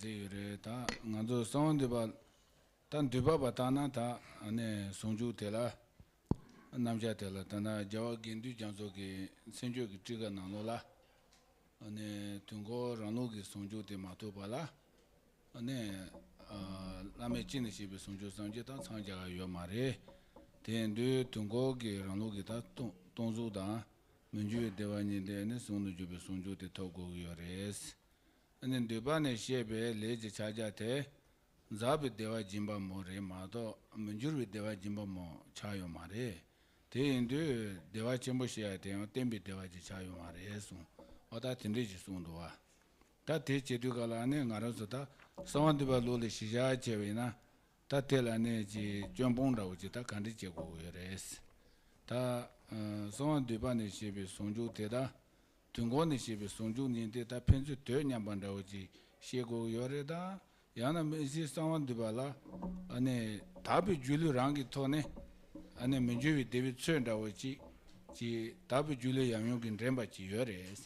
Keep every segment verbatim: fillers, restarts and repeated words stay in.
ཟེར་ཡོད་རེད། ད་ང་ཚོ་གསང་བ་འདུས་པ། ད་འདུས་པ་བ་ལྟར་ན་ད་ཨ་ནི་ཟུང་འཇུག་དེ་ལ། རྣམ་གཞག་དེ་ལ་ད་ན་རྒྱལ་བ་དགེ་འདུན་རྒྱ་མཚོ་གི་མཚན་བརྗོད་ཀྱི་ཊཱི་ཀ་ནང་ལོགས་ལ། ཨ་ནི་དུས་འཁོར་རང་ལུགས་ཀྱི་ཟུང་འཇུག་དེ་མ་ཐུབ་པ་ལ། ཨ་ནི་ཨ་བླ་མེད་གཅིག་ནས་བཤད་པའི་ཟུང་འཇུག་སངས་རྒྱས་དང་འཚང་རྒྱ་ག་ཡོད་མ་རེད། དེ་ཡིན་དུས་དུས་འཁོར་གྱི་རང་ལུགས་ཀྱི་ད་སྟོང་སྟོང་གཟུགས་དང་མི་འགྱུར་བའི་བདེ་བ་གཉིས་དེ་ནི་ཟུང་དུ་འཇུག་པའི་ཟུང་འཇུག་དེ་ཐོབ་དགོས་ཀྱི་ཡོད་རེད། ཨ་ནི་འདུས་པ་ནས་བཤད་པའི་ལས་ཀྱི་ཕྱག་རྒྱ་དེ། འཛག་པའི་བདེ་བ་སྦྱིན་པ་མོ་རེད་མ་གཏོགས་མི་འགྱུར་བའི་བདེ་བ་སྦྱིན་པ་མོ་ཆགས་ཡོད་མ་རེད། དེ་ཡིན་དུས་བདེ་བ་ཆེན་པོ་ཞེས་ཡང་དེ་ཡང་བརྟན་པའི་བདེ་བ་ཅིག་ཆགས་ཡོད་མ་རེད་གསུངས། འོ་ད་དེ་འདྲས་ཅིག་གསུངས་འདུག་བ། ད་དེ་བྱེད་དུས་ག་ལ་ནི་ང་རང་ཚོ་ད་གསང་བ་འདུས་པ་ལུགས་ལ་གཞི་བཞག་བྱས་པ་ཡིན་ན། ད་དེ་ལ་ནི་ཅིག་སྐྱོན་སྤོང་འདྲ་བོ་ཅིག་ད་ག་འདྲས་བྱེད་དགོས་ཀྱི་ཡོད་རེད། ད་ཨ་གསང་བ་འདུས་པ་ནས་བཤད་པའི་ཟུང་འཇུག་དེ་དག་དུས་འཁོར་ནས་བཤད་པའི་ཟུང་འཇུག་གཉིས་དེ་ད་ཕན་ཚུན་དོད་མཉམ་པ་འདྲ་བོ་ཅིག་བཤད་དགོས་ཀྱི་ཡོད་རེད་ད། ཡང་ན་མི་ཚེའི་གསང་བ་འདུས་པ་ལ་ཨ་ནི་དག་པའི་སྒྱུ་ལུས་རང་གི་ཐོག་ནས་ཨ་ནི་མི་འགྱུར་བའི་བདེ་བའི་ཚོད་འདྲ་བོ་ཅིག་ཅིག་དག་པའི་སྒྱུ་ལུས་ཡང་ཡང་གི་འདྲེན་པ་ཅིག་ཡོད་རེད།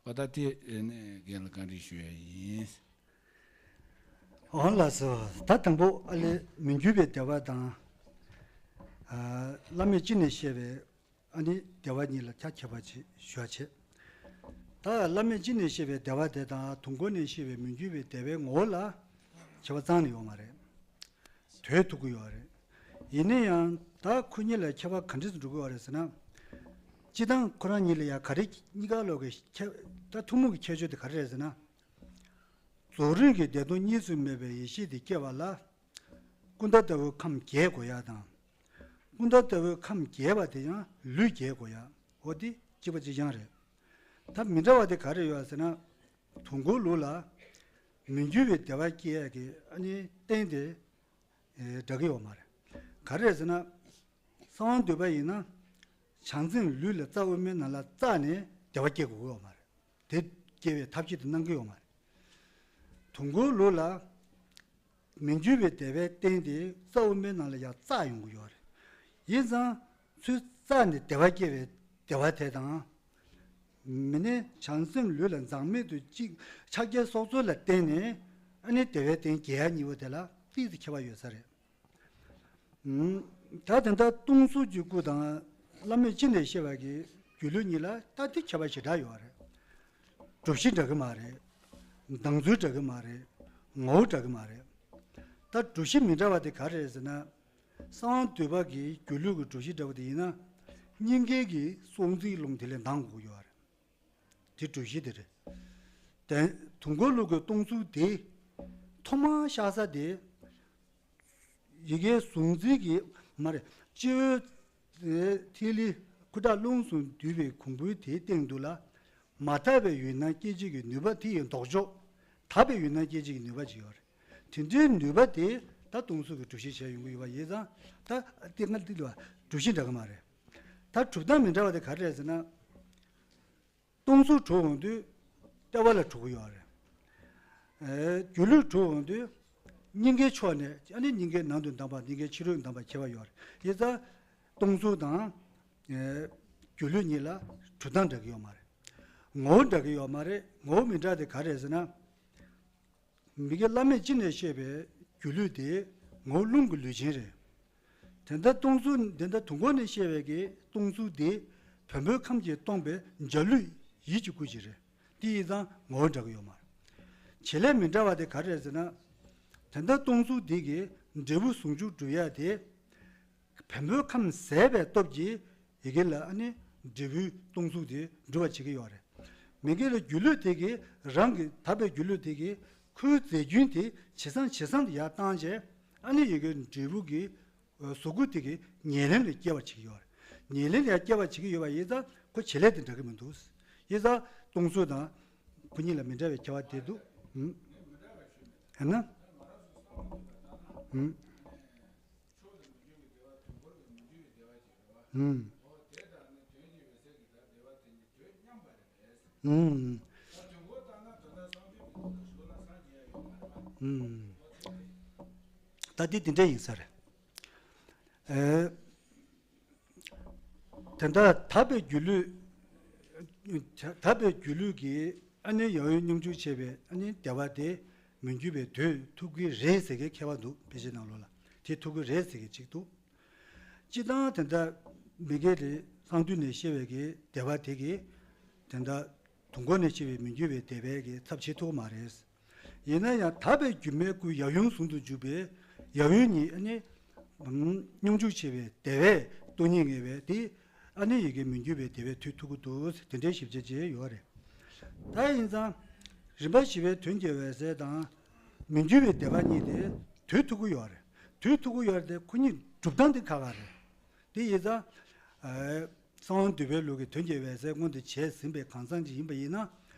འོ་ད་དེ་ཨ་ནི་རྒན་ལ་བཀའ་འདྲི་ཞུ་ཡ་ཡིན། འོང་ལགས་སོ། ད་དང་པོ་ཨ་ལས་མི་འགྱུར་བའི་བདེ་བ་དང་། ཨ་བླ་མེད་གཅིག་ནས་བཤད་པའི་ཨ་ནི་བདེ་བ་གཉིས་ལ་ཁྱབ་ཁྱད་པར་ཅིག་ཞུ་བ་བྱེད། ད་བླ་མེད་གཅིག་ནས་བཤད་པའི་བདེ་བ་དེ་དང་དུས་འཁོར་ནས་བཤད་པའི་མི་འགྱུར་བའི་བདེ་བའི་ངོ་བོ་ལ་ཁྱད་པར་རྩ་ནས་ཡོད་མ་རེད། དོད་ཐུབ་ཀྱི་ཡོད་རེད། ཡིན་ན་ཡང་ད་ཁོ་གཉིས་ལ་ཁྱད་པར་ག་འདྲས་སུ་འགྲོ་གི་ཡོད་རེད་ཟེར་ན། སྤྱིར་བཏང་ཁོ་རང་གཉིས་ལ་ཡང་ག་རེ་གཉིས་ཀ་ལོག་གི་ཁྱད་ད་ཐུན་མོང་གི་ཁྱད་ཆོས་དེ་ག་རེ་རེད་ཟེར་ན། རྫོགས་རིམ་གྱི་བདེ་སྟོང་གཉིས་སུ་མེད་པའི་ཡེ་ཤེས་དེ་སྐྱེ་བ་ལ། ཀུན་ད་ལྟ་བུའི་ཁམས་བརྒྱད་དགོས་ཡ་དང་། ཀུན་ད་ལྟ་བུའི་ཁམས་བརྒྱད་པ་དེ་ཡང་ལུས་བརྒྱད་དགོས་ཡ། འོ་དེ་གཅིག་པ་གཅིག་རྐྱང་རེད། ད་མི་འདྲ་བ་དེ་ག་རེ་ཡོད་ཟེར་ན། དུས་འཁོར་ལུགས་ལ། མི་འགྱུར་བའི་བདེ་བ་སྐྱེ་ཡ་གི་ཨ་ནི་རྟེན་དེ། ཨེ་འདྲ་གི་ཡོད་མ་རེད། ག་རེ་རེད་ཟེར་ན། གསང་བ་འདུས་པ་ཡིན་ན། བྱང་སེམས་ལུས་ལ་རྩ་དབུ་མའི་ནང་ལ་རྩ་ནས་བདེ་བ་སྐྱེ་དགོས་ཀྱི་ཡོད་མ་རེད། དེ་སྐྱེ་བའི་ཐབས་ཤེས་དེ་གནང་གི་ཡོད་མ་རེད། དུས་འཁོར་ལུགས་ལ། མི་འགྱུར་བའི་བདེ་བའི་རྟེན་དེ་རྩ་དབུ་མའི་ནང་ལ་ཡང་རྩ་ཡོང་གི་ཡོད་རེད། ཡིན་ཙང་ཚུར་རྩ་ནས་བདེ་བ་སྐྱེ་བའི་བདེ་བ་དེ་དང་། མི་ནི་བྱང་སེམས་ལུས་ལ་འཛག་མེད་དུ་གཅིག་ཕྱག་རྒྱའི་སྲོག་རྩོལ་ལ་བརྟེན་ནས་ཨ་ནི་བདེ་བའི་རྟེན་སྐྱེ་ཡ་གཉིས་པོ་དེ་ལ་ཏོག་ཙམ་ཁྱད་པར་ཡོད་ས་རེད། ད་དེ་ལྟར་སྟོང་གཟུགས་ཀྱི་སྐུ་དང་བླ་མེད་གཅིག་ནས་བཤད་པ་གི་སྒྱུ་ལུས་གཉིས་ལ་ད་དེ་ཁྱད་པར་ཞེ་དྲག་ཡོད་རེད། སྒྲུབ་གཞི་འདྲ་གི་མ་རེད། སྡང་ཚུལ་འདྲ་གི་མ་རེད། ངོ་བོ་འདྲ་གི་མ་རེད། ད་སྒྲུབ་གཞི་མི་འདྲ་བ་དེ་ག་རེ་རེད་ཟེར་ན། གསང་བ་འདུས་པ་གི་སྒྱུ་ལུས་ཀྱི་སྒྲུབ་གཞི་འདྲ་བ་དེ་ཡིན་ན། སྙིང་གའི་གི་སྲོག་འཛིན་རླུང་དེ་ལས་འདང་དགོས་ཀྱི་ཡོད་རེད། དེ་སྒྲུབ་གཞི་དེ་རེད། དེ་དུས་འཁོར་ལུགས་ཀྱི་སྟོང་གཟུགས་དེ། ཐོག་མར་ཤར་ས་དེ། ཡི་གེ་གཟུང་འཛིན་གྱི་མ་རེད། སྤྱི་བོའི་ཐིག་ལེ་ཁུ་ཁྲག་རླུང་གསུམ་འདུས་པའི་གོང་བུ་དེའི་སྟེང་དུ་ལ། མ་དག་པའི་ཡུལ་སྣང་སྐྱེད་བྱེད་ཀྱི་ནུས་པ་དེ་ཡི་ལྡོག་ཕྱོགས། དག་པའི་ཡུལ་སྣང་སྐྱེད་བྱེད་ཀྱི་ནུས་པ་ཅིག་ཡོད་རེད། དེ་འདྲའི་ནུས་པ་དེ་ད་སྟོང་གཟུགས་ཀྱི་སྒྲུབ་གཞི་བྱས་ཡོང་གི་ཡོད་པ་ཡིན་ཙང་། ད་དེ་སྔར་དེ་ལ་སྒྲུབ་གཞི་འདྲ་གི་མ་རེད། ད་གྲུབ་སྟངས་མི་འདྲ་བ་དེ་ག་རེ་རེད་ཟེར་ན། སྟོང་གཟུགས་གྲུབ་འོང་དུས་ལྟེ་བ་ལ་གྲུབ་ཀྱི་ཡོད་རེད། ཨེ་སྒྱུ་ལུས་གྲུབ་འོང་དུས་སྙིང་གའི་ཕྱོགས་ནས་ཨ་ནི་སྙིང་གའི་ནང་དུ་འདམ་པ་སྙིང་གའི་ཕྱི་རོལ་འདམ་པ་ཁྱད་པར་ཡོད་རེད། ཡིན་ཙང་སྟོང་གཟུགས་དང་ཨེ་སྒྱུ་ལུས་གཉིས་ལ་གྲུབ་སྟངས་འདྲ་གི་ཡོད་མ་རེད། ངོ་བོ་འདྲ་གི་ཡོད་མ་རེད། ངོ་བོ་མི་འདྲ་དེ་ག་རེད་ཟེར་ན། མི་དགེ་བླ་མེད་གཅིག་ནས་བཤད་པའི་སྒྱུ་ལུས་དེ་ངོ་བོ་རླུང་གི་ལུས་ཅན་རེད། དེ་ལྟར་སྟོང་གཟུགས་དེ་ལྟར་དུས་འཁོར་ནས་བཤད་པའི་གི་སྟོང་གཟུགས་དེ་བེམ་པོའི་ཁམས་ཀྱིས་སྟོང་པའི་འཇའ་ལུས་ཡིད་ཀྱི་སྐུ་ཅིག་རེད། དེ་ཡིན་ཙང་ངོ་བོ་འདྲ་གི་ཡོད་མ་རེད། བྱེད་ལས་མི་འདྲ་བ་དེ་ག་རེ་རེད་ཟེར་ན། དེ་ལྟར་སྟོང་གཟུགས་དེ་གི་འབྲས་བུ་ཟུང་འཇུག་སྒྲུབ་ཡ་དེ། བེམ་པོའི་ཁམས་ཟད་པའི་སྟོབས་ཀྱིས་ཡི་གེ་ལ་ཨ་ནི་འབྲས་བུའི་སྟོང་གཟུགས་དེ་སྒྲུབ་པ་བྱེད་ཀྱི་ཡོད་རེད། མི་དགེ་ལ་སྒྱུ་ལུས་དེ་གིས་རང་གི་དག་པའི་སྒྱུ་ལུས་དེ་གིས་ཁོའི་རྫས་རྒྱུན་དེ་ཇེ་བཟང་ཇེ་བཟང་དུ་ཡར་བཏང་བྱས་ཨ་ནི་ཡི་གེ་འབྲས་བུ་གི་གཟུགས་སྐུ་དེ་གི་ཉེར་ལེན་ལ་སྐྱེ་བ་བྱེད་ཀྱི་ཡོད་རེད། ཉེར་ལེན་ལ་སྐྱེ་བ་བྱེད་ཀྱི་ཡོད་པ་ཡིན་ཙང་ཁོ་བྱེད་ལས་དེ་འདྲ་གི་མི་འདུག་ཡིན་ཙང་སྟོང་གཟུགས་དང་ཁོ་གཉིས་ལ་མི་འདྲ་བའི་ཁྱད་པར་དེ་འདུག་ཨུམ། ཨ་ན། ཨུམ། ཨུམ། ཨུམ། ཨུམ། ད་འདི་འདི་འདྲ་ཡིན་ས་རེད། ཨེ། དེ་ལྟར་དག་པའི་སྒྱུ་ལུས། དག་པའི་སྒྱུ་ལུས་ཀྱི་ཨ་ནི་ཡང་ཡང་སྙོམས་འཇུག་བྱས་པའི་ཨ་ནི་བདེ་བ་དེ། མི་འགྱུར་བའི་དོན་ཐུག་གི་རེད་ཟེར་གི་མཁས་པ་འདུག་དཔེ་ཆའི་ནང་ལོགས་ལ། དེ་ཐུག་གི་རེད་ཟེར་གི་གཅིག་འདུག་སྤྱིར་བཏང་དེ་འདྲ་མི་དགེ་ལས་གསང་འདུས་ནས་སྐྱེ་བའི་གི་བདེ་བ་དེ་གི་དེ་འདྲ་དུས་འཁོར་ནས་སྐྱེ་བའི་མི་འགྱུར་བའི་བདེ་བའི་གི་ཚབ་བྱེད་ཐུབ་མ་རེད། ཡིན་ན་ཡང་དག་པའི་སྒྱུ་མའི་སྐུ་ཡབ་ཡུམ་ཟུང་དུ་འཇུག་པའི་ཡབ་ཡུམ་ཉིད་ཨ་ནི་སྙོམས་འཇུག་ཆེ་བའི་བདེ་བས་སྟོང་ཉིད་ངེས་པའི་དེ་ཨ་ནི་ཡི་གེ་མི་འགྱུར་བའི་བདེ་བའི་དུས་ཐུག་གི་འདུག་དེ་འདྲའི་ཞིབ་ཆ་བྱས་ཡོད་རེད། ད་ཡིན་ཙང་རིམ་པ་བཞི་པའི་དོན་གྱི་འོད་གསལ་དང་མི་འགྱུར་བའི་བདེ་བ་གཉིས་དེ་དུས་ཐུག་གི་ཡོད་རེད། དུས་ཐུག་གི་ཡོད་རེད་དེ་ཁོ་གཉིས་སྒྲུབ་སྟངས་དེ་ཁག་ཁག་རེད། དེ་ཡིན་ཙང་། གསང་བ་འདུས་པའི་ལུགས་ཀྱི་དོན་གྱི་འོད་གསལ་མངོན་དུ་བྱས་ཟིན་པའི་གང་ཟག་ཅིག་ཡིན་པ་ཡིན་ན།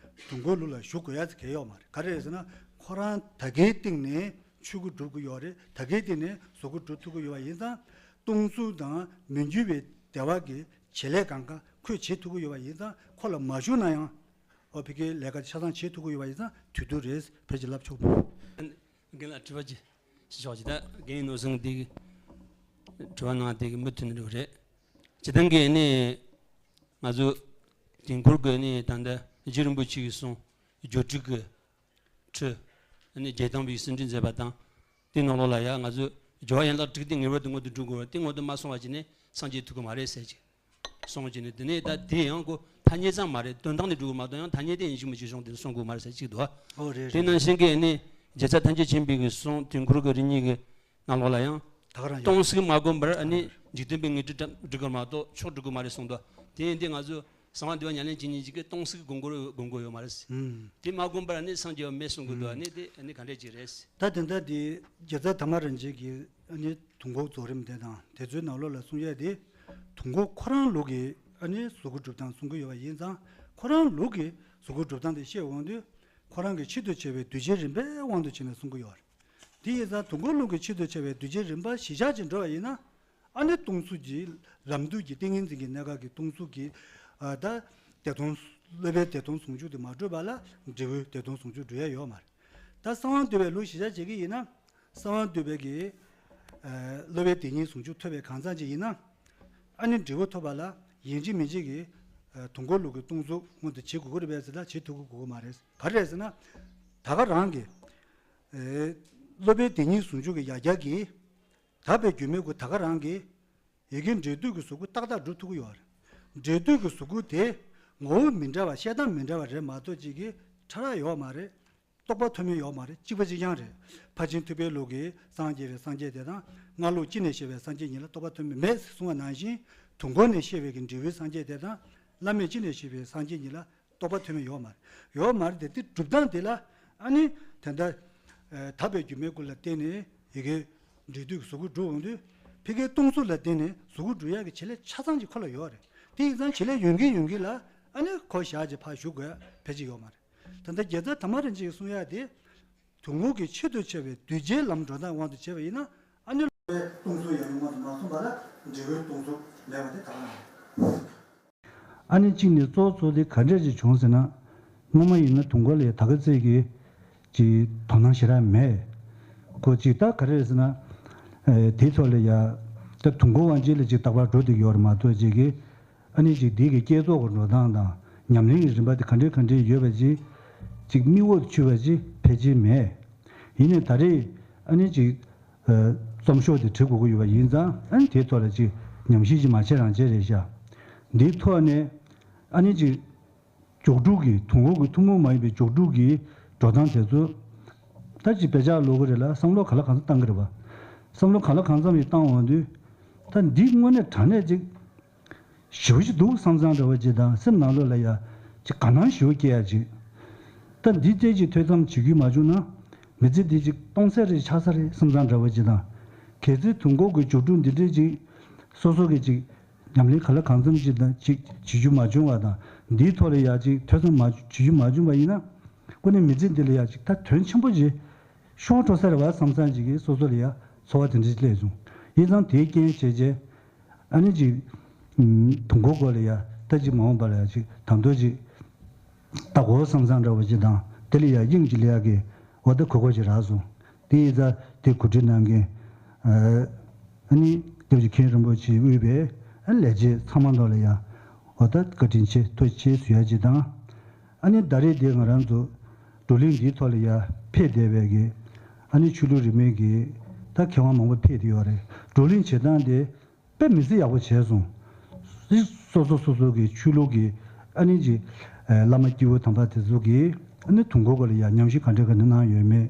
དུས་འཁོར་ལུགས་ལ་ཞུགས་དགོས་ཡ་ཅིག་གལ་ཡོད་མ་རེད། ག་རེ་རེད་ཟེར་ན་ཁོ་རང་ད་གའི་སྟེང་ནས་ཆོས་སྐུ་སྒྲུབ་ཀྱི་ཡོད་རེད། ད་གའི་སྟེང་ནས་གཟུགས་སྐུ་སྒྲུབ་ཐུབ་ཀྱི་ཡོད་པ་ཡིན་ཙང་སྟོང་གཟུགས་དང་མི་འགྱུར་བའི་བདེ་བ་གི་བྱེད་ལས་གང་ག་ཁོས་བྱེད་ཐུབ་ཀྱི་ཡོད་པ་ཡིན་ཙང་ཁོ་ལ་མ་ཞུགས་ན་ཡང་ཨོ་ཕ་གིའི་ལས་ཀ་ཆ་ཚང་བྱེད་ཐུབ་ཀྱི་ཡོད་པ་ཡིན་ཙང་དུས་ཐུག་རེད་ཕལ་ཆེར་ལབ་ཆོག་འདུག་རྒན་ལགས་དྲི་བ་ཅི་ཞུ་ཆོག་ཅི་ད་རྒན་ཡིན་ནོ་སང་དེ་གི་དྲི་བ་གནང་དེ་གི་མུ་མཐུད་ནས་འགྲོ་གི་རེད། སྤྱིར་བཏང་གི་ནི་ང་ཚོ་དུས་འཁོར་གི་ནི་ད་ལྟ་རྗེ་རིན་པོ་ཆེ་གི་གསུང་སྦྱོར་དྲུག་གི་ཁྲི་ནི་རྒྱས་བཏང་བའི་གསུང་འཕྲིན་མཛད་པ་དང་དེ་ནང་ལོགས་ལ་ཡ་ང་ཚོ་སྦྱོར་བ་ཡན་ལག་དྲུག་དེ་ངེས་པར་དུ་མངོན་དུ་འགྲུབ་དགོས་རེད། དེ་མངོན་དུ་མ་སོང་བ་ཅིག་ནི་སངས་རྒྱས་ཐུབ་ཀྱི་མ་རེད་ཟེར་ཅིག་གསུང་གི་ནི་དེ་ནས་ད་དེ་ཡང་ཁོ་ཐ་སྙད་ཙམ་མ་རེད། དོན་དག་ནི་འགྲུབ་ཀྱི་མ་གཏོགས་ཡང་ཐ་སྙད་དེ་ཡིན་གཅིག་མིན་གཅིག་གསུང་དེ་གསུང་དགོས་མ་རེད་ཟེར་གཅིག་འདུག་ཨོ་རེད་དེ་རེད། ནང་བཞིན་གྱི་ནི་རྒྱལ་ཚབ་ཐམས་ཅད་མཁྱེན་པའི་གི་གསུང་དུས་འཁོར་གྱི་རིམ་གཉིས་ཀྱི་ནང་ལོགས་ལ་ཡང་ད་ག་རང་ཡོད། སྟོང་གཟུགས་མ་བསྒོམས་པར་ནི་འཇིག་རྟེན་པའི་ངེས་དོན་སྒྲུབ་དགོས་མ་གཏོགས་མཆོག་སྒྲུབ་དགོས་མ་རེད་གསུངས་འདུག་དེ་ཡིན་དུས་ང་ཚོ་གསང་བ་འདུས་པ་ཉམས་ལེན་བྱེད་མཁན་ཅིག་གིས་སྟོང་གཟུགས་སྒོམ་དགོས་སྒོམ་དགོས་ཡོད་མ་རེད། ཨུམ། དེ་མ་བསྒོམས་པར་ནི་སངས་རྒྱས་པ་མེད་གསུང་གི་འདུག་ཨ་ནི་དེ་ཨ་ནི་ག་འདྲས་ཅིག་རེད། ད་དེ་འདྲ་དེ་རྒྱལ་ཚབ་ཐ་མ་རིན་ཆེན་གྱིས་ཨ་ནི་དུས་འཁོར་རྫོགས་རིམ་དེ་དང་དེ་ཚོའི་ནང་ལོགས་ལ་གསུང་ཡས་དེ། དུས་འཁོར་ཁོ་རང་ལུགས་ཀྱི་ཨ་ནི་གཟུགས་སྐུ་སྒྲུབ་སྟངས་གསུང་གི་ཡོད་པ་ཡིན་ཙང་ཁོ་རང་ལུགས་ཀྱི་གཟུགས་སྐུ་སྒྲུབ་སྟངས་དེ་བཤད་འོང་དུས་ཁོ་རང་གི་ཆེད་དུ་བྱས་པའི་གདུལ་བྱའི་རིམ་པའི་དབང་དུ་བྱས་ནས་གསུང་གི་ཡོད་རེད། དེ་ཡིན་ཙང་དུས་འཁོར་ལུགས་ཀྱི་ཆེད་དུ་བྱས་པའི་གདུལ་བྱའི་རིམ་པ་གཞིར་བཞག་ཅིག་འགྲོ་བ་ཡིན་ན། ཨ་ནི་སྟོང་གཟུགས་ཀྱི་ལམ་དུས་ཀྱི་ཏིང་ངེ་འཛིན་གྱི་གནས་སྐབས་ཀྱི་སྟོང་གཟུགས་ཀྱི་ཨ་ད་བདེ་སྟོང་སློབ་པའི་བདེ་སྟོང་ཟུང་འཇུག་དེ་མ་གྲུབ་པ་ལ་འབྲས་བུའི་བདེ་སྟོང་ཟུང་འཇུག་འགྲུབ་ཡ་ཡོད་མ་རེད། ད་གསང་བ་འདུས་པའི་ལུགས་གཞིར་བཞག་བྱེད་ཀྱི་ཡིན་ན། གསང་བ་འདུས་པའི་གི་ཨ་སློབ་པའི་བདེན་གཉིས་ཟུང་འཇུག་ཐོབ་པའི་གང་ཟག་ཅིག་ཡིན་ན། ཨ་ནི་འབྲས་བུ་ཐོབ་པ་ལ་ཡིན་གཅིག་མིན་གཅིག་གི་ཨ་དུས་འཁོར་ལུགས་ཀྱི་སྟོང་གཟུགས་མངོན་དུ་བྱེད་དགོས་ཀྱི་རེད་པས་ཟེར་ན་བྱེད་ཐུབ་ཀྱི་དགོས་ཀྱི་མ་རེད། ག་རེ་རེད་ཟེར་ན། ད་ག་རང་གི་ཨེ་སློབ་པའི་བདེན་གཉིས་ཟུང་འཇུག་གི་ཡ་གྱལ་གྱིས་དག་པའི་སྒྱུ་མའི་སྐུ་ད་ག་རང་གི་ཡི་གེ་འབྲས་དུས་ཀྱི་གཟུགས་སྐུ་ཏག་ཏག་སྒྲུབ་ཐུབ་ཀྱི་ཡོད་རེད། འབྲས་དུས་ཀྱི་གཟུགས་སྐུ་དེ་ངོ་བོ་མི་འདྲ་བ་བཤད་སྟངས་མི་འདྲ་བ་རེད་མ་གཏོགས་གཅིག་གི་ཕྲ་རགས་ཡོད་མ་རེད། རྟོགས་པ་ཐོན་མིན་ཡོད་མ་རེད། གཅིག་པ་གཅིག་རྐྱང་རེད། ཕར་ཕྱིན་ཐུབ་པའི་ལུགས་ཀྱི་སངས་རྒྱས་པའི་སངས་རྒྱས་དེ་དང་སྔ་ལོགས་ཅི་ནས་སྐྱེས་པའི་སངས་རྒྱས་ཉིད་ལ་རྟོགས་པ་ཐོན་མིན་མེད་ཟེར་གསུངས་པ་ནང་བཞིན་དུས་འཁོར་ནས་སྐྱེས་པའི་གི་འབྲས་བུའི་སངས་རྒྱས་དེ་དང་བླ་མེད་ཅི་ནས་སྐྱེས་པའི་སངས་རྒྱས་ཉིད་ལ་རྟོགས་པ་ཐོན་མིན་ཡོད་མ་རེད། ཡོད་མ་རེད་དེ་དེ་སྒྲུབ་སྟངས་དེ་ལ་ཨ་ནི་དེ་འདྲ་ཨ་དག་པའི་སྒྱུ་མའི་སྐུ་ལ་བརྟེན་ནས་ཡི་གེ་འབྲས་དུས་གཟུགས་སྐུ་སྒྲུབ་འོང་དུས་ཕ་གིའི་སྟོང་གཟུགས་ལ་བརྟེན་ནས་གཟུགས་སྐུ་སྒྲུབ་ཡག་གི་བྱེད་ལས་ཆ་ཚང་ཅིག་ཁོ་ལ་ཡོད་རེད། དེ་ཡིན་ཙང་བྱེད་ལས་ཡོད་མཁན་ཡོད་མཁན་ལ་ཨ་ནི་ཁོ་ཞག་ཅིག་ཕར་བཞུགས་དགོས་ཡ་ཕལ་ཆེར་ཡོད་མ་རེད། ད་ལྟ་རྒྱལ་ཚབ་དར་མ་རིན་ཆེན་གྱིས་གསུང་ཡ་དེ། དུས་འཁོར་གྱི་ཆེད་དུ་བྱས་པའི་གདུལ་བྱའི་ལམ་འགྲོ་སྟངས་དབང་དུ་བྱས་པ་ཡིན་ན་ཨ་ནི། སྟོང་གཟུགས་ཡང་མངོན་དུ་མ་སོང་བ་ལ་འབྲས་བུའི་སྟོང་གཟུགས་མེད་པ་དེ་དག་ན། ཨ་ནི་གཅིག་ནི་གཙོ་བོ་གཙོ་དེ་ག་འདྲས་ཅིག་བྱུང་ཟེར་ན། སྔོན་མ་ཡིན་ན་དུས་འཁོར་ལ་ད་ག་ཚད་ཀྱི་ཅིག་དོ་སྣང་ཞེ་དྲག་མེད། ཁོ་ཅིག་ད་ག་རེ་རེད་ཟེར་ན། ཨེ་དེའི་ཐོག་ལ་ཡ། ད་དུས་འཁོར་དབང་ཆེན་ལ་ཅིག་རྟག་པར་འགྲོ་བསྡད་ཀྱི་ཡོད་རེད་མ་གཏོགས་ཅིག་གི་ཨ་ནི་ཅིག་འདི་གི་བསྐྱེད་རྫོགས་ཀྱི་འགྲོ་སྟངས་དང་ཉམས་ལེན་གྱི་རིམ་པ་དེ་ག་འདྲས་ག་འདྲས་ཡོད་པ་ཅིག་ཅིག་མིག་འོག་ཏུ་ཆུད་པ་ཅིག་ཕལ་ཆེར་མེད། ཡིན་ནའི་ད་རེས་ཨ་ནི་ཅིག་ཨ་རྩོམ་ཤོག་དེ་བྲི་དགོས་ཀྱི་ཡོད་པ་ཡིན་ཙང་ཨ་ནི་དེའི་ཐོག་ལ་ཅིག་ཉམས་ཞིབ་ཅིག་མ་བྱས་རང་བྱས་རེད་ཤག་འདིའི་ཐོག་ནས་ཨ་ནི་ཅིག་སྒྱུ་འཕྲུལ་གྱི་དུས་འཁོར་གྱི་ཐུན་མོང་མ་ཡིན་པའི་སྒྱུ་འཕྲུལ་གྱི་འགྲོ་སྟངས་དེ་ཚོ་ད་ཅིག་དཔེ་ཆ་ཀློག་གི་རེད་ལ་བསམ་བློ་ག་ལ་གང་འཚམ་བཏང་གི་རེད་པ། བསམ་བློ་ག་ལ་གང་འཚམ་ཞིག་བཏང་འོང་དུས་ད་འདི་དངོས་གནས་དྲང་གནས་ཅིག་ཞེ་པོ་ཅིག་འདུག་བསམ་བསམ་འདྲ་བ་ཅིག་དང་སེམས་ནང་ལོགས་ལ་ཡ་ཅིག་དགའ་སྣང་ཞེ་པོ་སྐྱེ་ཡ་ཅིག་ད་འདི་ལྟས་ཅིག་ཐོས་བསམ་བྱེད་རྒྱུ་མ་བྱུང་ན་མི་ཚེ་འདི་ཅིག་སྟོང་ཟད་རེ་ཆགས་ས་རེད་བསམ་བསམ་འདྲ་བ་ཅིག་དང་། གལ་སྲིད་དུས་འཁོར་གྱི་སྒྱུ་འཕྲུལ་འདི་འདྲས་ཅིག་སོ་སོ་གི་ཅིག་ཉམས་ལེན་ག་ལ་གང་འཚམ་ཅིག་དང་ཅིག་བྱེད་རྒྱུ་མ་བྱུང་བ་དང་འདིའི་ཐོག་ལ་ཡ་ཅིག་ཐོས་བསམ་མ་བྱེད་རྒྱུ་མ་བྱུང་བ་ཡིན་ན་ཁོ་ནི་མི་ཚེ་འདི་ལ་ཡ་ཅིག་ད་དོན་ཆེན་པོ་ཅིག་ཤོར་འགྲོ་ས་རེད་བ་བསམ་བསམ་ཅིག་གིས་སོ་སོ་ལ་ཡ་ཚོར་བ་དེ་འདྲ་ཅིག་སླེབས་སོང་། ཡིན་ཙང་དེའི་རྐྱེན་བྱས་རྗེས། ཨ་ནི་ཅིག་ཨུམ། དུས་འཁོར་སྐོར་ལ་ཡ་ད་ཅིག་མ་འོངས་པ་ལ་ཡ་ཅིག་ད་དུང་ཅིག་ལྟ་དགོས་བསམ་བསམ་འདྲ་བོ་ཅིག་དང་དེ་ལ་ཡ་དབྱིངས་ཅིག་སླེབས་ཡག་གི་འོ་ད་གོ་སྐབས་ཅིག་རག་སོང་། དེ་ཡིན་ཙང་དེ་གོ་སྒྲིག་གནང་མཁན་ཨ་ནི་སྐྱབས་རྗེ་མཁན་རིན་པོ་ཆེས་དབུས་པའི་ཨ་ལས་བྱེད་ཚང་མ་མདོ་ལ་ཡ་འོ་ད་བཀའ་དྲིན་ཆེ་ཐུགས་རྗེ་ཆེ་ཞུ་ཡ་ཅིག་དང་། ཨ་ནི་ད་རེས་དེ་ང་རང་ཚོ་ བགྲོ་གླེང་འདིའི་ཐོག་ལ་ཡ་ཕེབས་བསྡད་པའི་གི་ཨ་ནི་ཆོས་ལུགས་རིས་མེད་ཀྱི་ད་མཁས་དབང་མང་པོ་ཕེབས་བསྡད་ཡོད་རེད། བགྲོ་གླེང་བྱེད་སྟངས་དེ་དཔེ་མི་སྲིད་ཡག་པོ་བྱས་སོང་། སོ་སོ་སོ་སོ་གི་ཆོས་ལུགས་ཀྱི་ཨ་ནི་ཅིག་བླ་མ་སྐྱེས་བུ་དམ་པ་དེ་ཚོ་གིས་ཨ་ནི་དུས་འཁོར་སྐོར་ལ་ཡ་ཉམས་ཞིབ་ག་འདྲ་ག་འདྲ་གནང་ཡོད་མེད།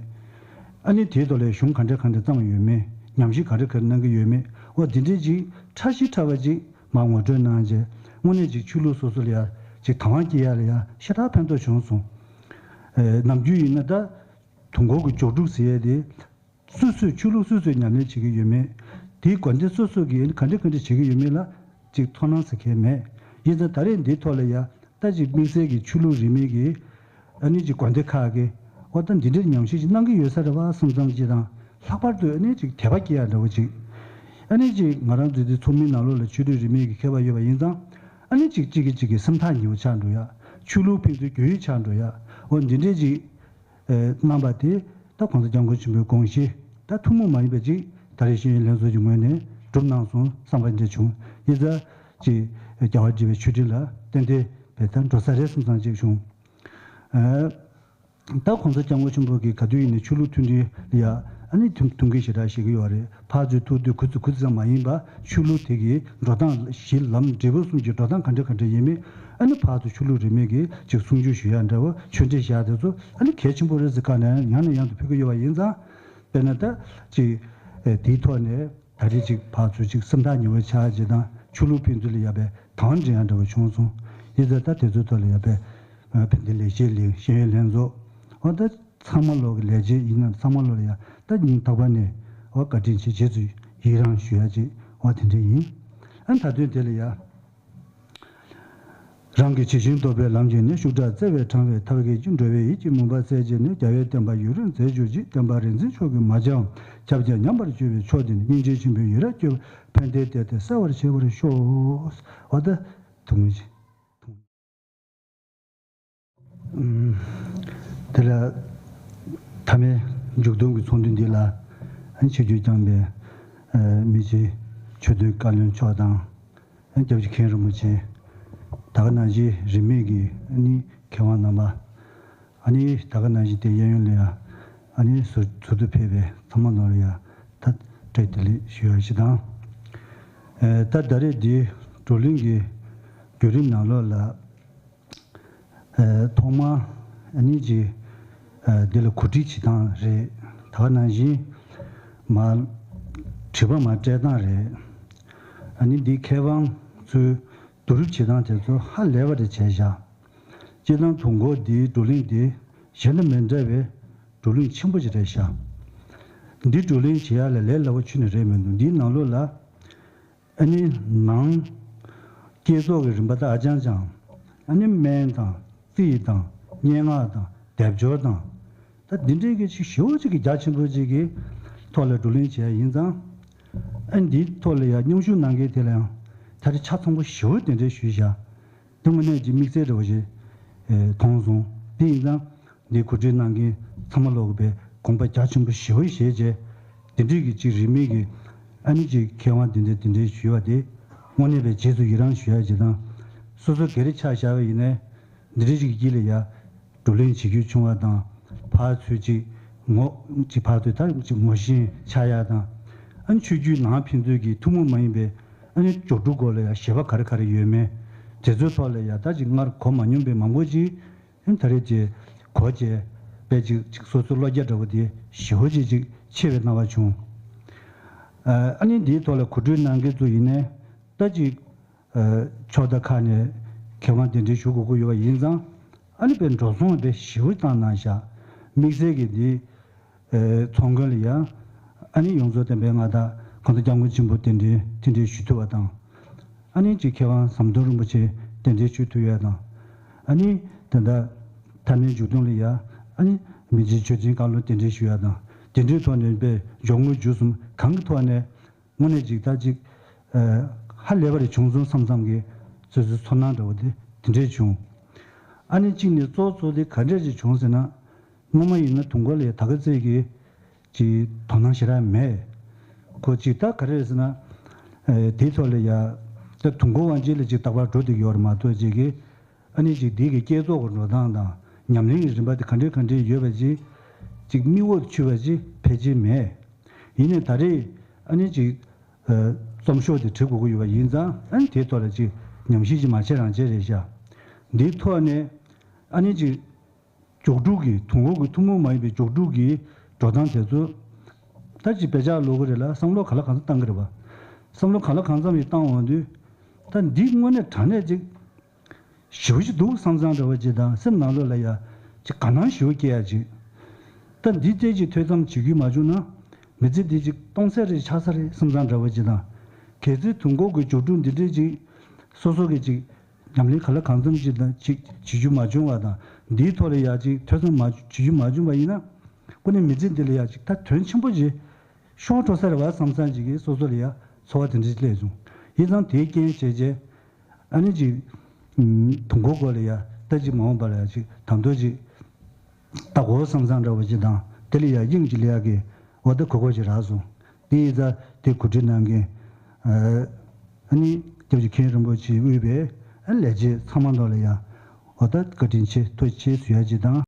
ཨ་ནི་དེའི་ཐོག་ལ་གཞུང་ག་འདྲ་ག་འདྲ་བརྩམས་ཡོད་མེད། ཉམས་ཞིབ་ག་འདྲ་ག་འདྲ་གནང་གི་ཡོད་མེད། འོ་དེ་འདྲའི་ཅིག་ཕྲ་ཞིབ་ཕྲ་བ་ཅིག་མར་ངོ་སྤྲོད་གནང་རྗེས་དངོས་གནས་ཅིག་ཆོས་ལུགས་སོ་སོ་ལ་ཡ་ཅིག་དང་བ་སྐྱེ་ཡ་ལ་ཡ་ཞེ་དྲག་ཕན་ཐོགས་བྱུང་སོང་། ཨེ་ནམ་རྒྱུན་ཡིན་ན་ད་དུས་འཁོར་གྱི་སྦྱོར་དྲུག་ཟེར་ཡས་དེ་སོ་སོས་ཆོས་ལུགས་སོ་སོས་ཉམས་ལེན་བྱེད་ཀྱི་ཡོད་མེད། དེའི་དགོན་སྡེ་སོ་སོ་གིས་ག་འདྲ་ག་འདྲ་བྱེད་ཀྱི་ཡོད་མེད་ལ་ཅིག་ཚོར་སྣང་ཟེར་མཁན་མེད། ཡིན་ཙང་ད་རེས་འདིའི་ཐོག་ལ་ཡ་ད་ཅིག་དམིགས་བསལ་གྱི་ཆོས་ལུགས་རིས་མེད་ཀྱི་ཨ་ནི་ཅིག་དགོན་སྡེ་ཁག་གིས་འོ་ད་འདི་འདྲའི་ཉམས་ཞིབ་ཅིག་གནང་གི་ཡོད་ས་རེད་བ་བསམ་བསམ་ཅིག་དང་། ལྷག་པར་དུ་ཨ་ནི་ཅིག་དད་པ་སྐྱེ་ཡ་འདྲ་བོ་ཅིག་ཨ་ནི་ཅིག་ང་རང་ཚོའི་འདི་ཚོགས་མིའི་ནང་ལོགས་ལ་ཆོས་ལུགས་རིས་མེད་ཀྱི་མཁས་པ་ཡོད་པ་ཡིན་ཙང་། ཨ་ནི་ཅིག་གཅིག་གིས་གཅིག་གི་སེམས་ཐག་ཉེ་བོ་ཆགས་འགྲོ་ཡ། ཆོས་ལུགས་ཕན་ཚུན་རྒྱུས་ཡོད་ཆགས་འགྲོ་ཡ། འོ་འདི་འདྲའི་ཅིག་ཨེ་གནང་པ་དེ་ད་༸གོང་ས་༸སྐྱབས་མགོན་ཆེན་པོའི་དགོངས་གཞི་ད་ཐུན་མོང་མ་ཡིན་པ་ཅིག་ད་རེས་ཤེས་ཡོན་ལྷན་ཚོགས་ཀྱི་ངོས་ནས་གྲུབ་གནང་སོང་བསམ་པ་འདྲ་བྱུང་། ཡིན་ཙང་ཅིག་རྒྱལ་བ་དགྱེས་པའི་ཆོས་ཁྲིད་ལ་ཏན་ཏན་བས་ད་འགྲོ་ས་རེད་བསམ་བསམ་ཅིག་བྱུང་། ཨེ། ད་༸གོང་ས་༸སྐྱབས་མགོན་ཆེན་པོ་གིས་ག་དུས་ཡིན་ནའི་ཆོས་ལུགས་མཐུན་སྒྲིལ་ལ་ཡ་ཨ་ནི་མཐུན་མཐུན་རྐྱེན་ཞེ་དྲག་བཞེས་ཀྱི་ཡོད་རེད། ཕར་ཚུར་ཐུག་དུས་ཁུ་ཚུར་ཁུ་ཚུར་ཙམ་མ་ཡིན་པ་ཆོས་ལུགས་དེ་གི་འགྲོ་སྟངས་གཞི་ལམ་འབྲས་བུ་གསུམ་གྱི་འགྲོ་སྟངས་ག་འདྲ་ག་འདྲ་ཡིན་མིན་ཨ་ནི་ཕར་ཚུར་ཆོས་ལུགས་རིས་མེད་ཀྱི་ཅིག་གསུང་ཆོས་ཞུ་ཡ་འདྲ་བོ་ཆོས་འབྲེལ་བཞག་དེ་ཚོ་ཨ་ནི་གལ་ཆེན་པོ་རེད་ཟེར་བཀའ་ནས་ཡང་ནས་ཡང་དུ་ཕུལ་གྱི་ཡོད་པ་ཡིན་ཙང་། དཔེར་ན་ད་ཅིག་དེའི་ཐོག་ནས། ད་རེས་ཅིག་ཕར་ཚུར་ཅིག་སེམས་ཐག་ཉེ་བོ་ཆགས་རྗེས་དང་ཆོས་ལུགས་ཕན་ཚུན་ལ་ཡ་བའི་དང་འདྲེན་ཡ་འདྲ་བོ་བྱུང་སོང་། ཡིན་ཙང་ད་དེ་ཚོའི་ཐོག་ལ་ཡ་བའི་ཕན་བདེ་ལེགས་བཤད་ལས་ཤེས་ཡོན་ལྷན་ཚོགས་འོ་ད་ཚང་མ་ལོག་གི་ལས་བྱེད་ཡིན་ན་ཚང་མ་ལོག་ལ་ཡ་ད་སྙིང་ཐག་པ་ནས་འོ་བཀའ་དྲིན་ཆེ་རྗེས་སུ་ཡི་རང་ཞུ་ཡ་ཅིག་འོ་དེ་འདྲ་ཡིན། ཨ་ད་དུས་དེ་ལ་ཡ། རང་གི་ཇི་བཞིན་རྟོགས་པའི་ལམ་གྱིས་ནི། ཤུགས་དྲག་བརྩེ་བས་དྲངས་པའི་ཐབས་མཁས་ཀྱིས། འགྲོ་བའི་ཡིད་ཀྱི་མུན་པ་སེལ་བྱེད་ནས། རྒྱལ་བའི་བསྟན་པ་ཡུན་རིང་མཛད་གྱུར་ཅིག། བསྟན་པ་རིག་འཛིན་མཆོག་གི་མ་ཆགས་ཁྱབ་བརྒྱ་ཉམས་པར་གྱུར་པའི་ཕྱོགས་འདི་ནི། སྙིང་རྗེ་ཆེན་པོས་ཡུན་རིང་བསྐྱོད་པའི་ཕན་བདེའི་གཏེར་དེ་གསལ་བར་བྱེད་པར་ཤོག། འོ་ད་དུང་ཞིག་དེ་ལ་མཐའ་མའི་མཇུག་སྡོམ་གྱི་ཚོགས་འདུ་འདི་ལ་ཆིབས་བསྒྱུར་བསྐྱངས་པའི་མི་རྗེ་ཆོས་སྒྲོན་བཀའ་བློན་མཆོག་དང་། སྐྱབས་རྗེ་མཁན་རིན་པོ་ཆེ། ད་ག་ནང་བཞིན་རིས་མེད་ཀྱི་ཨ་ནི་མཁས་དབང་རྣམ་པ། ཨ་ནི་ད་ག་ནང་བཞིན་དེ་གཡས་གཡོན་ལ་ཡ་ཨ་ནི་ཟུར་ཟུར་དུ་ཕེབས་པའི་ཚང་མ་ནང་ལ་ཡ་ད་བཀྲ་ཤིས་བདེ་ལེགས་ཞུ་ཡ་ཞིག་དང་། ཨེ་ད་ད་རེས་འདི་བགྲོ་གླེང་གི་བརྒྱུད་རིམ་ནང་ལོགས་ལ། ཨེ་ཐོག་མར་ཨ་ནི་ཅིག་ཨེ་འདི་ལ་གོ་སྒྲིག་བྱེད་སྟངས་རེད། ད་ག་ནང་བཞིན་མར་དྲི་བ་མར་སྤྲད་སྟངས་རེད། ཨ་ནི་འདི་མཁས་དབང་ཚོའི་བསྡུ་རུབ་བྱེད་སྟངས་དེ་ཚོ་ཧ་ལས་པ་རེ་བྱས་བཞག་སྤྱིར་བཏང་དུས་འཁོར་འདིའི་བགྲོ་གླེང་འདི་གཞན་དང་མི་འདྲ་བའི་བགྲོ་གླེང་ཆེན་པོ་ཞིག་རེད་ཤག་འདི་བགྲོ་གླེང་བྱེད་ཡ་ལ་ལས་སླ་བོ་ཁྱོན་ནས་རེད་མི་འདུག་འདིའི་ནང་ལོགས་ལ། ཨ་ནི་ནང་བསྐྱེད་རྫོགས་ཀྱི་རིམ་པ་དང་ཨ་ཅང་ཅང་། ཨ་ནི་སྨན་དང་རྩིས་དང་སྙན་ངག་དང་སྡེབ་སྦྱོར་དང་། ད་འདི་འདྲའི་གི་ཅིག་ཞེ་པོ་ཅིག་གི་རྒྱ་ཆེན་པོ་ཅིག་གི་ཐོག་ལ་བགྲོ་གླེང་བྱས་ཡིན་ཙང་། ཨ་འདིའི་ཐོག་ལ་ཡང་མཉམ་ཞུགས་གནང་མཁན་དེ་ལ་ཡང་ད་རེས་ཆ་ཚང་པོ་ཞེ་པོ་དེ་འདྲའི་ཞུས་བཞག་དེ་དངོས་གནས་ཀྱི་དམིགས་བསལ་འདྲ་བོ་ཞིག་ཨེ་མཐོང་སོང་། དེ་ཡིན་ཙང་འདི་གོ་སྒྲིག་གནང་མཁན་ཚང་མ་ལོག་གི་པའི་དགོངས་པ་རྒྱ་ཆེན་པོ་ཞེ་པོ་བཞེས་བྱས། དེ་འདྲའི་གི་ཅིག་རིས་མེད་ཀྱི་ཨ་ནི་ཅིག་མཁས་དབང་དེ་འདྲ་དེ་འདྲའི་ཞུས་པ་དེ་དངོས་གནས་པའི་རྗེས་སུ་ཡི་རང་ཞུ་ཡ་ཅིག་དང་། སོ་སོ་སྒེར་ཆ་བཞག་པ་ཡིན་ནའི་འདི་འདྲའི་ཅིག་དཀྱིལ་ལ་ཡ། བགྲོ་གླེང་བྱེད་རྒྱུ་བྱུང་བ་དང་། ཕར་ཚུར་ཅིག་ངོ་ཅིག་ཕར་ཚུར་ད་ཅིག་ངོ་ཤེས་ཆགས་ཡ་དང་། ཨ་ནི་ཆོས་བརྒྱུད་ནང་ཕན་ཚུན་གྱི་ཐུན་མོང་མ་ཡིན་པའི་ཨ་ནི་སྦྱོར་དྲུག་སྐོར་ལ་ཡང་བཞེད་པ་ག་རེ་ག་རེ་ཡོད་མེད། དེ་ཚོའི་ཐོག་ལ་ཡང་ད་ཅིག་སྔར་གོ་མ་མྱོང་པའི་མང་པོ་ཅིག་ཨ་ནི་ད་རེས་ཀྱི་གོ་བྱས་པའི་ཅིག་ཅིག་སོ་སོའི་བློ་རྒྱ་འདྲ་བོ་དེ་ཞེ་པོ་ཅིག་ཅིག་ཆེ་བའི་སྣང་བ་བྱུང་། ཨ་ནི་འདིའི་ཐོག་ལ་གོ་སྒྲིག་གནང་མཁན་ཚོ་ཡིན་ནའི་ད་ཅིག་ཕྱོགས་མཐའ་ཁག་ནས་མཁས་དབང་གདན་འདྲེན་ཞུ་དགོས་ཀྱི་ཡོད་པ་ཡིན་ཙང་། ཨ་ནི་དཔེ་འགྲོ་སོང་དཔེ་ཞེ་པོ་བཏང་གནང་ཤག་དམིགས་བསལ་གྱི་འདི་ཚོགས་མགོན་ལ་ཡང་ཨ་ནི་ཡོངས་རྫོགས་བསྟན་པའི་མངའ་བདག་༸གོང་ས་༸སྐྱབས་མགོན་ཆེན་པོ་གདན་འདྲེན་གདན་འདྲེན་ཞུ་ཐུབ་པ་དང་། ཨ་ནི་ཅིག་མཁས་དབང་ཟམ་གདོང་རིན་པོ་ཆེ་གདན་འདྲེན་ཞུ་ཐུབ་ཡ་དང་། ཨ་ནི་ད་ལྟ་མཐའ་མའི་མཇུག་སྡོམ་ལ་ཡང་ཨ་ནི་མི་རྗེ་ཆོས་འཛིན་བཀའ་བློན་གདན་འདྲེན་ཞུ་ཡ་དང་། དེ་འདྲའི་ཐོག་ནས་དཔེ་མགྱོགས་མྱུར་མཇུག་གསུམ་གང་གི་ཐོག་ནས། དངོས་གནས་ཅིག་ད་ཅིག་ཨ་ཧ་ལས་པ་རེ་བྱུང་སོང་བསམ་བསམ་གི་སོ་སོའི་ཚོར་སྣང་འདྲ་བོ་དེ་དེ་འདྲས་བྱུང་། ཨ་ནི་གཅིག་ནས་གཙོ་བོ་གཙོ་དེ་ག་འདྲས་ཅིག་བྱུང་ཟེར་ན། སྔོན་མ་ཡིན་ན་དུས་འཁོར་ལ་ད་ག་ཚད་ཀྱི་ཅིག་དོ་སྣང་ཞེ་དྲག་མེད། ཁོ་ཅིག་ད་ག་རེ་རེད་ཟེར་ན། ཨ་དེའི་ཐོག་ལ་ཡ་ད་དུས་འཁོར་དབང་ཆེན་ལ་ཅིག་རྟག་པར་འགྲོ་བསྡད་ཀྱི་ཡོད་རེད་མ་གཏོགས་ཅིག་གི་ཨ་ནི་ཅིག་འདི་གི་བསྐྱེད་རྫོགས་ཀྱི་འགྲོ་སྟངས་དང་ ཉམས་ལེན་གྱི་རིམ་པ་དེ་ག་འདྲས་ག་འདྲས་ཡོད་པ་ཅིག་ཅིག་མིག་འོག་ཏུ་ཆུད་པ་ཅིག་ཕལ་ཆེར་མེད། ཡིན་ནའི་ད་རེས་ཨ་ནི་ཅིག་ཨ་རྩོམ་ཤོག་དེ་བྲི་དགོས་ཀྱི་ཡོད་པ་ཡིན་ཙང་ཨ་ནི་དེའི་ཐོག་ལ་ཅིག་ཉམས་ཞིབ་ཅིག་མ་བྱས་རང་བྱས་རེད་ཤག་འདིའི་ཐོག་ནས་ཨ་ནི་ཅིག་མགྱོགས་སྒྲུབ་ཀྱི་དུས་འཁོར་གྱི་ཐུན་མོང་མ་ཡིན་པའི་མགྱོགས་སྒྲུབ་ཀྱི་འགྲོ་སྟངས་དེ་ཚོ་ད་ཅིག་དཔེ་ཆ་ཀློག་གི་རེད་ལ་བསམ་བློ་ག་ལ་གང་འཚམ་བཏང་གི་རེད་པ། བསམ་བློ་ག་ལ་གང་འཚམ་ཞིག་བཏང་འོང་དུས་ད་འདི་དངོས་གནས་དྲང་གནས་ཅིག་ཞེ་པོ་ཅིག་འདུག་བསམ་བསམ་འདྲ་བོ་ཅིག་དང་སེམས་ནང་ལོགས་ལ་ཡ་ཅིག་དགའ་སྣང་ཞེ་པོ་སྐྱེ་ཡ་ཅིག་ད་འདི་ལྟས་ཅིག་ཐོས་བསམ་བྱེད་རྒྱུ་མ་བྱུང་ན་མི་ཚེ་འདི་ཅིག་སྟོང་ཟད་རེ་ཆགས་ས་རེད་བསམ་བསམ་འདྲ་བོ་ཅིག་དང་། གལ་སྲིད་དུས་འཁོར་གྱི་མགྱོགས་སྒྲུབ་འདི་འདྲས་ཅིག་སོ་སོ་གི་ཅིག་ཉམས་ལེན་ག་ལ་གང་འཚམ་ཅིག་དང་ཅིག་བྱེད་རྒྱུ་མ་བྱུང་བ་དང་འདིའི་ཐོག་ལ་ཡ་ཅིག་ཐོས་བསམ་མ་བྱེད་རྒྱུ་མ་བྱུང་བ་ཡིན་ན་ཁོ་ནི་མི་ཚེ་འདི་ལ་ཡ་ཅིག་ད་དོན་ཆེན་པོ་ཅིག་ཤོར་འགྲོ་ས་རེད་བ་བསམ་བསམ་ཅིག་གིས་སོ་སོ་ལ་ཡ་ཚོར་བ་དེ་འདྲ་ཅིག་སླེབས་སོང་། ཡིན་ཙང་དེའི་རྐྱེན་བྱས་རྗེས་ཨ་ནི་ཅིག་དུས་འཁོར་སྐོར་ལ་ཡ་ད་ཅིག་མ་འོངས་པ་ལ་ཡ་ཅིག་ད་དུང་ཅིག་ལྟ་དགོས་བསམ་བསམ་འདྲ་བོ་ཅིག་དང་དེ་ལ་ཡ་དབྱིངས་ཅིག་སླེབས་ཡག་གི་འོ་ད་གོ་སྐབས་ཅིག་རག་སོང་། དེ་ཡིན་ཙང་དེ་གོ་སྒྲིག་གནང་མཁན་ཨ་ནི་སྐྱབས་རྗེ་མཁན་རིན་པོ་ཆེས་དབུས་པའི་ལས་བྱེད་ཚང་མ་མདོ་ལ་ཡ་འོ་ད་བཀའ་དྲིན་ཆེ་ཐུགས་རྗེ་ཆེ་ཞུ་ཡ་ཅིག་དང་